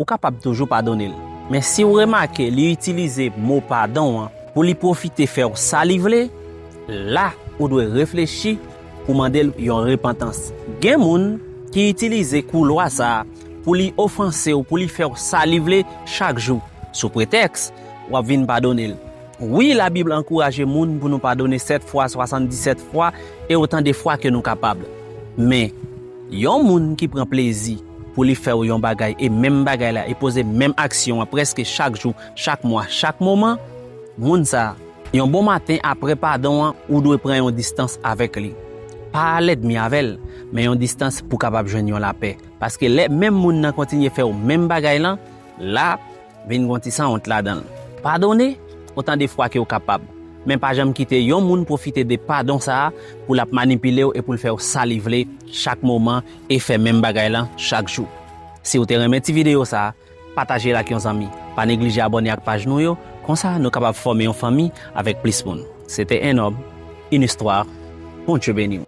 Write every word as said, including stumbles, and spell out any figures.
ou kapab toujou padone l. Men si w remake li itilize mo padon an pou li pwofite fè w sa li vle, la ou dwe reflechi pou mande l yon repantans. Gen moun ki itilize koulwa sa a pou li ofanse w, pou li fè w sa li vle chak jou, sou pretèks w ap vin padone l. Wi, Labib ankouraje moun pou nou padone sèt fwa, swasanndisèt fwa, e otan de fwa ke nou kapab. Men, yon moun ki pran plezi pou li fè w yon bagay e menm bagay la, e poze menm aksyon an prèske chak jou, chak mwa, chak moman, moun sa a, yon bon maten apre padon an, ou dwe pran yon distans avèk li. Pa lènmi avè l, men yon distans pou kapab jwenn yon lapè. Paske lè menm moun nan kontinye fè w menm bagay lan, la, vin gon ti sanwont ladan l. Padone otan de fwa ke w kapab, men pa janm kite yon moun pwofite de padon sa a pou l ap manipile w e pou l fè w sa li vle chak moman e fè menm bagay lan chak jou. Si w te renmen ti videyo sa a, pataje l ak yon zanmi. Pa neglije abòne ak paj nou yo, konsa nou kapab fòme yon fanmi avèk plis moun. Se te En Nòm, Une Histoire. Bondye beni w.